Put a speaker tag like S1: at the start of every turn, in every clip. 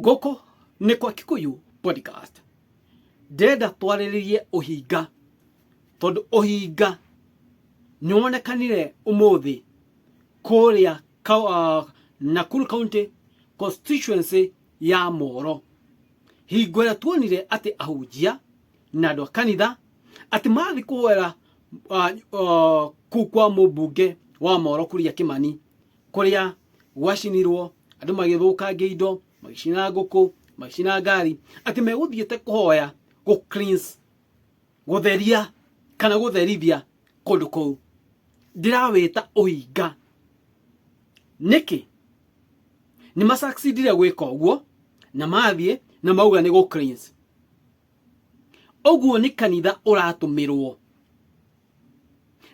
S1: Gũkũ nĩ kwa Kikuyu Podcast. Ndĩrenda twarĩrĩrie ũhinga tondũ ũhinga nĩ wonekanire ũmũthĩ kũrĩa Nakuru County constituency ya Moro. Hingo ĩrĩa tuonire atĩ ahunjia na andũ a kanitha atĩ mathiĩ kũhoera kũu kwa mũmbunge wa Moro Kuria Kimani kũrĩa gwacinirwo andũ magĩthũkangia indo magĩcina ngũkũ magĩcina ngari atĩ megũthiĩte kũhoya gũ cleanse gũtheria kana gũtherithia kũndũ kũu. Ndĩrawĩta ũhinga. Nĩkĩ? Nĩ masucceedire gwĩka ũguo na mathiĩ na mauga nĩ gũ cleanse. Ũguo nĩ kanitha ũratũmĩrwo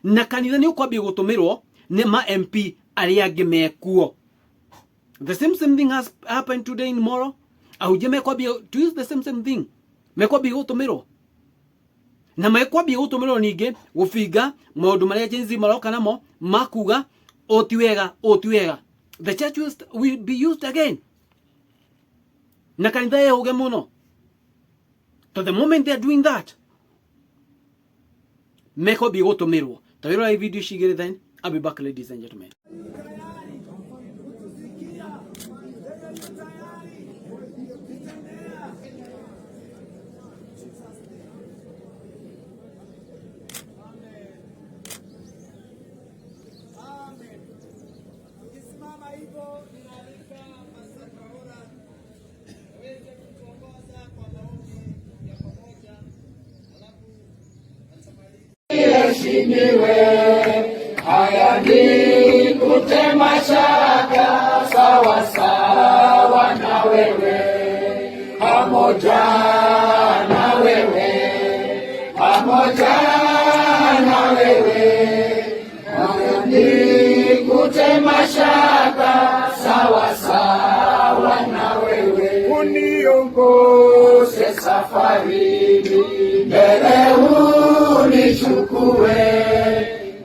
S1: na kanitha nĩ ũkwambia gũtũmĩrwo nĩ ma MP arĩa angĩ mekuo. The same same thing has happened today in Moro. Ahunjia mekwambia to use the same same thing, mekwambia gũtũmĩrwo na mekwambia gũtũmĩrwo ningĩ gũbinga maũndũ marĩa Gen Z maroka namo makuga ũũ ti wega, ũũ ti wega. The church will be used again na kanitha yehũge mũno. To the moment they are doing that, mekwambia gũtũmĩrwo. Ta wĩrora video ici igĩrĩ, then I'll be back, ladies and gentlemen.
S2: Tukisimama hivyo, ninaalika Pastor Kaora aweze kutuongoza kwa maombi ya pamoja, alafu atamaliza.
S3: Heshimiwe, haya ni kutema shaka, sawa sawa na wewe, pamoja na wewe, pamoja na wewe, haya ni kutema shaka, sawa sawa na wewe, uniongoze safarini, mbele unichukue,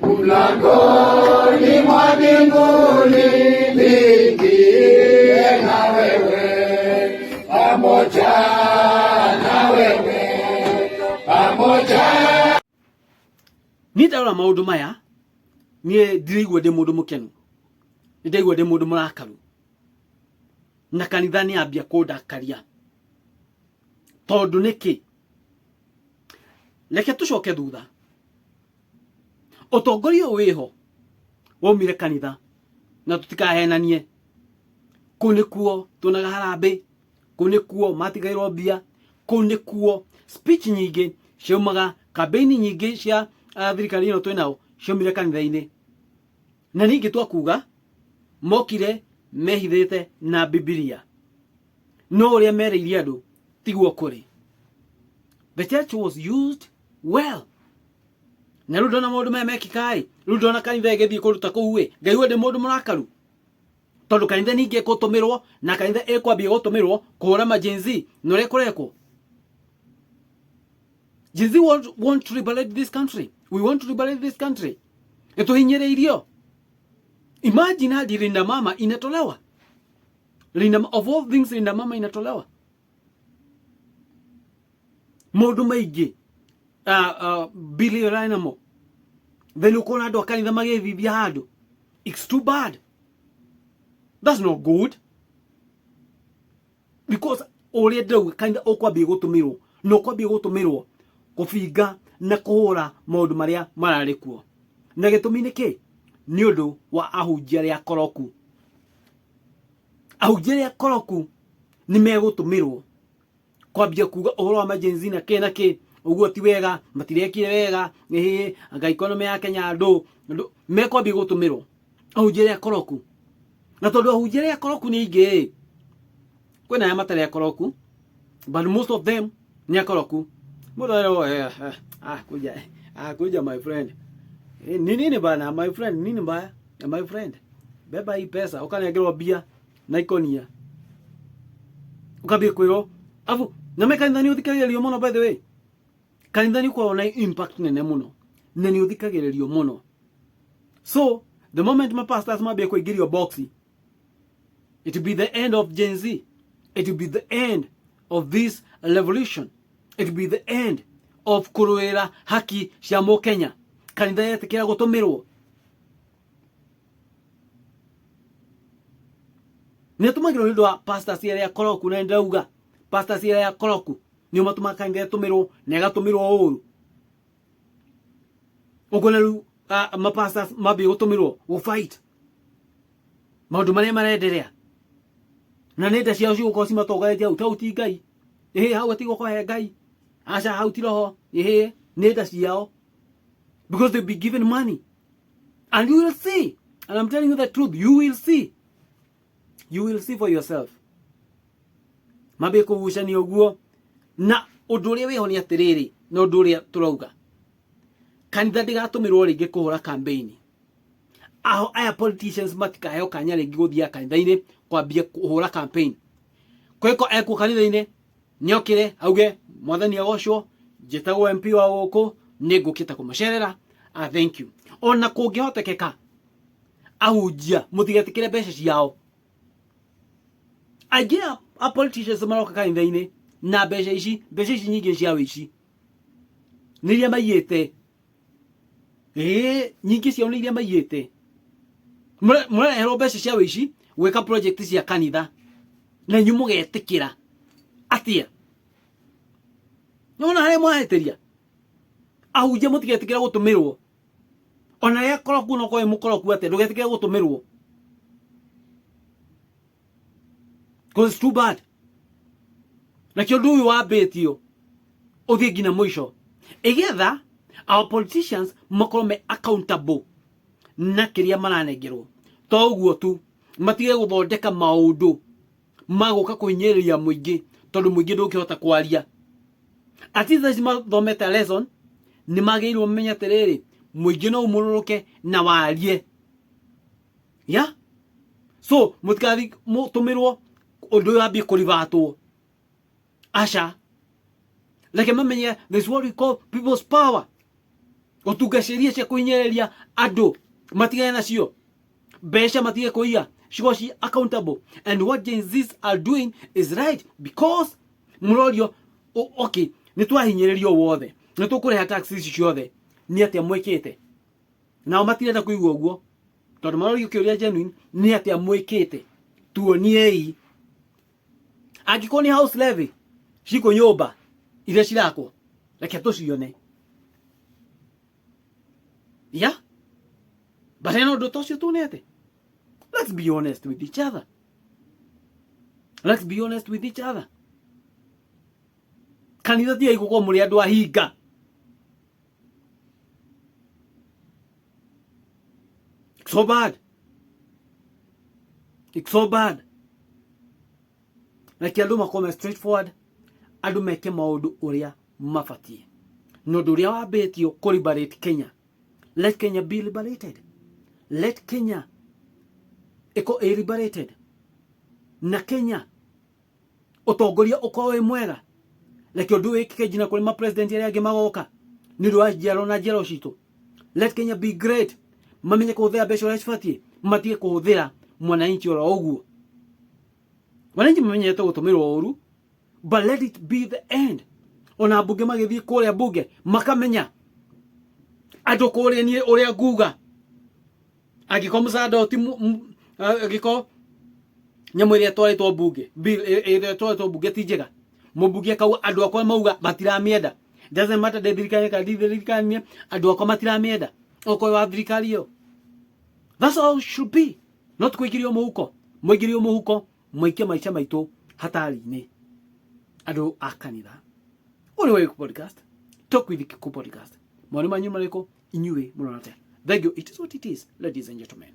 S3: mlangoni mwa mbinguni niingie na wewe, pamoja na wewe, pamoja.
S1: Niĩ ndarora maũndũ maya, niĩ ndiraigua ndĩ mũndũ mũkenu, nĩ ndaigua ndĩ mũndũ mũrakaru, na kanitha nĩ ambia kũndakaria. Tondũ nĩkĩ? Reke tũcoke thutha. Ũtongoria ũyũ wĩho waumire kanitha, na tũtikahenanie. Kũu nĩkuo tuonaga harambĩ, kũu nĩkuo matigairwo mbia, kũu nĩkuo speech nyingĩ ciaumaga, campaign nyingĩ cia thirikari ĩno twĩnao ciaumire kanitha-inĩ. Na ningĩ twakuga mokire mehithĩte na Bibilia, no ũrĩa merĩire andũ tiguo kũrĩ. The church was used well. Na rĩu ndona maũndũ maya mekĩka-ĩ, rĩu ndona kanitha ĩgĩthiĩ kũruta kũu-ĩ, ngaigua ndĩ mũndũ mũrakaru. Tondũ kanitha ningĩ ĩgũtũmĩrwo, na kanitha ĩkwambia gũtũmĩrwo kũhũra ma Gen Z na ũrĩa kũrekwo. Gen Z want to liberate this country. We want to liberate this country. Nĩtũhinyĩrĩirio. Imagine hadi Linda Mama inatolewa. Linda, of all things, Linda Mama inatolewa. Maũndũ maingĩ billion namo. Then ũkona andũ a kanitha magĩthithia handũ. It's too bad. That's not good. Because ũrĩa ndĩrauga kanitha ũkwambia gũtũmĩrwo na ũkwambia gũtũmĩrwo kũbinga na kũhũra maũndũ marĩa mararĩ kuo. Na gĩtũmi nĩ kĩ? Nĩ ũndũ wa ahunjia arĩa akoroku. Ahunjia arĩa akoroku nĩ megũtũmĩrwo kwambia kuga ũhoro wa ma-Gen Z na kĩ na kĩ, ũguo ti wega, matirekire wega, ĩhĩ, anga economy ya Kenya ndũ, ndũ, mekwambia gũtũmĩrwo ahunjia arĩa akoroku. Na tondũ ahunjia arĩa akoroku nĩ aingĩ ĩ, kwĩna arĩa matarĩ akoroku, but most of them nĩ akoroku. Mũndũ arerwo, kuja, kuja my friend. Ni nini bana my friend, nini mbaya? My friend, beba hii pesa, ũkanengerwo mbia na ikonia. Ũkambia kwĩrwo, afu na me kanitha nĩ ũthikagĩrĩrio mũno, by the way. Kanitha nĩ ũkoragwo na impact nene mũno na nĩ ũthikagĩrĩrio mũno. So the moment ma pastors mambia kũingĩrio box, it will be the end of Gen Z. It will be the end of this revolution. It will be the end of kũrũĩra haki cia mũkenya. Kanitha yetĩkĩra gũtũmĩrwo nĩ tũmagĩrwo nĩ ũndũ wa pastors arĩa akoroku, na nĩndauga pastors arĩa akoroku nĩo matũmaga kanitha ĩtũmĩrwo na ĩgatũmĩrwo ũru. Ũguo na rĩu mapastors mambie gũtũmĩrwo gũ fight maũndũ marĩa marenderea, na nĩ nda ciao cigũkorwo cimatongoretie hau. Tau ti Ngai, ĩhĩ, hau hatigũkorwo he Ngai, aca, hau ti roho, ĩhĩ, nĩ nda ciao, because they'll be given money. And you will see, and I'm telling you the truth, you will see, you will see for yourself. Mambie kũgucania ũguo. Na ũndũ ũrĩa wĩho nĩ atĩrĩrĩ, na ũndũ ũrĩa tũrauga, kanitha ndĩgatũmĩrwo rĩngĩ kũhũra campaign. Aho aya politicians matikaheo kanya rĩngĩ gũthiaga kanitha-inĩ kwambia kũhũra campaign. Kwĩko ekuo kanitha-inĩ nĩokĩre auge, "Mwathani agocwo, njĩtagwo MP wa gũkũ, nĩ ngũkĩte kũmũcerera, ah, thank you." Ona kũngĩhotekeka, ahunjia mũtigetĩkĩre mbeca ciao. Aingĩ a politicians maroka kanitha-inĩ na mbeca ici, mbeca ici nyingĩ cia wĩici, nĩ iria maiyĩte. Ĩĩ, nyingĩ ciao nĩ iria maiyĩte. Mũrareherwo mbeca cia wĩici gwĩka project cia kanitha, na inyuĩ mũgetĩkĩra atĩa? Nĩwona harĩa mwahĩtĩria? Ahunjia mũtigetĩkĩra gũtũmĩrwo. Ona arĩa akoroku, no korwo wĩ mũkoroku atĩa, ndũgetĩkĩre gũtũmĩrwo, because it's too bad. Nakĩo ũndũ ũyũ wambĩtio ũthiĩ nginya mũico, ĩgetha our politicians makorwo me accountable na kĩrĩa maranengerwo. To ũguo tu, matige gũthondeka maũndũ ma gũka kũhinyĩrĩria mũingĩ, tondũ mũingĩ ndũngĩhota kwaria. At least aici mathomete lesson, nĩ magĩrĩirwo mamenye atĩrĩrĩ, mũingĩ no umũrũrũke na warie ya. So mũtikathi mũtũmĩrwo ũndũ ũyũ wambie kũribatwo, aca. Reke mamenye this is what we call people's power. Gũtunga ciĩria cia kũhinyĩrĩria andũ, matigane nacio. Mbeca matige kũiya, cikorwo ci accountable. And what Gen Zs are doing is right, because mũrorio, okay, nĩ twahinyĩrĩrio wothe, nĩ tũkũrĩha tax ici ciothe, nĩ atĩa mwĩkĩte? Nao matirenda kũigua ũguo, tondũ marorio kĩũria genuine, nĩ atĩa mwĩkĩte? Tuoniei. Angĩkorwo nĩ house levy cikũ nyũmba iria cirakwo, reke tũcione. Yeah, but hena ũndũ ta ũcio tuonete? Let's be honest with each other, let's be honest with each other. Kanitha tigai gũkorwo mũrĩ andũ ahinga. It's so bad, it's so bad. Reke andũ makorwo me straightforward, andũ meke maũndũ ũrĩa mabatiĩ, na ũndũ ũrĩa wambĩtio kũ liberate Kenya. Let Kenya be liberated, let Kenya ĩko ĩ liberated, na Kenya ũtongoria ũkorwo wĩ mwega. Reke ũndũ wĩkĩke nginya kũrĩ mapresident arĩa angĩ magoka, nĩ ũndũ wa njiaro na njiaro citũ. Let Kenya be great. Mamenye kũhũthĩra mbeca ũrĩa cibatiĩ, matige kũhũthĩra mwananchi oro ũguo. Wananchi mamenyete gũtũmĩrwo ũru, but let it be the end. Ona mbunge magĩthiĩ kũrĩa mbunge, makamenya andũ kũrĩa, niĩ ũrĩa nguga, angĩkorwo mũcanda ũyũ ti angĩkorwo nyamũ ĩrĩa ĩtwarĩtwo mbunge, bill ĩrĩa ĩtwarĩtwo mbunge ti njega, mũmbunge akauga, "Andũ akwa mauga matiramĩenda." Doesn't matter ndĩ thirikari kana ndi thirikari, andũ akwa matiramĩenda, okorwo wa thirikari ĩyo. That's how it should be, not kũingĩrio mũhuko. Mũingĩrio mũhuko, mũikie maica maitũ hatari-inĩ. Andũ a kanitha, ũyũ nĩ wa podcast, Talk with Kikuyu podcast. Mawoni manyu marĩkũ? Inyuĩ mũrona atĩa? Thank you. It is what it is, ladies and gentlemen.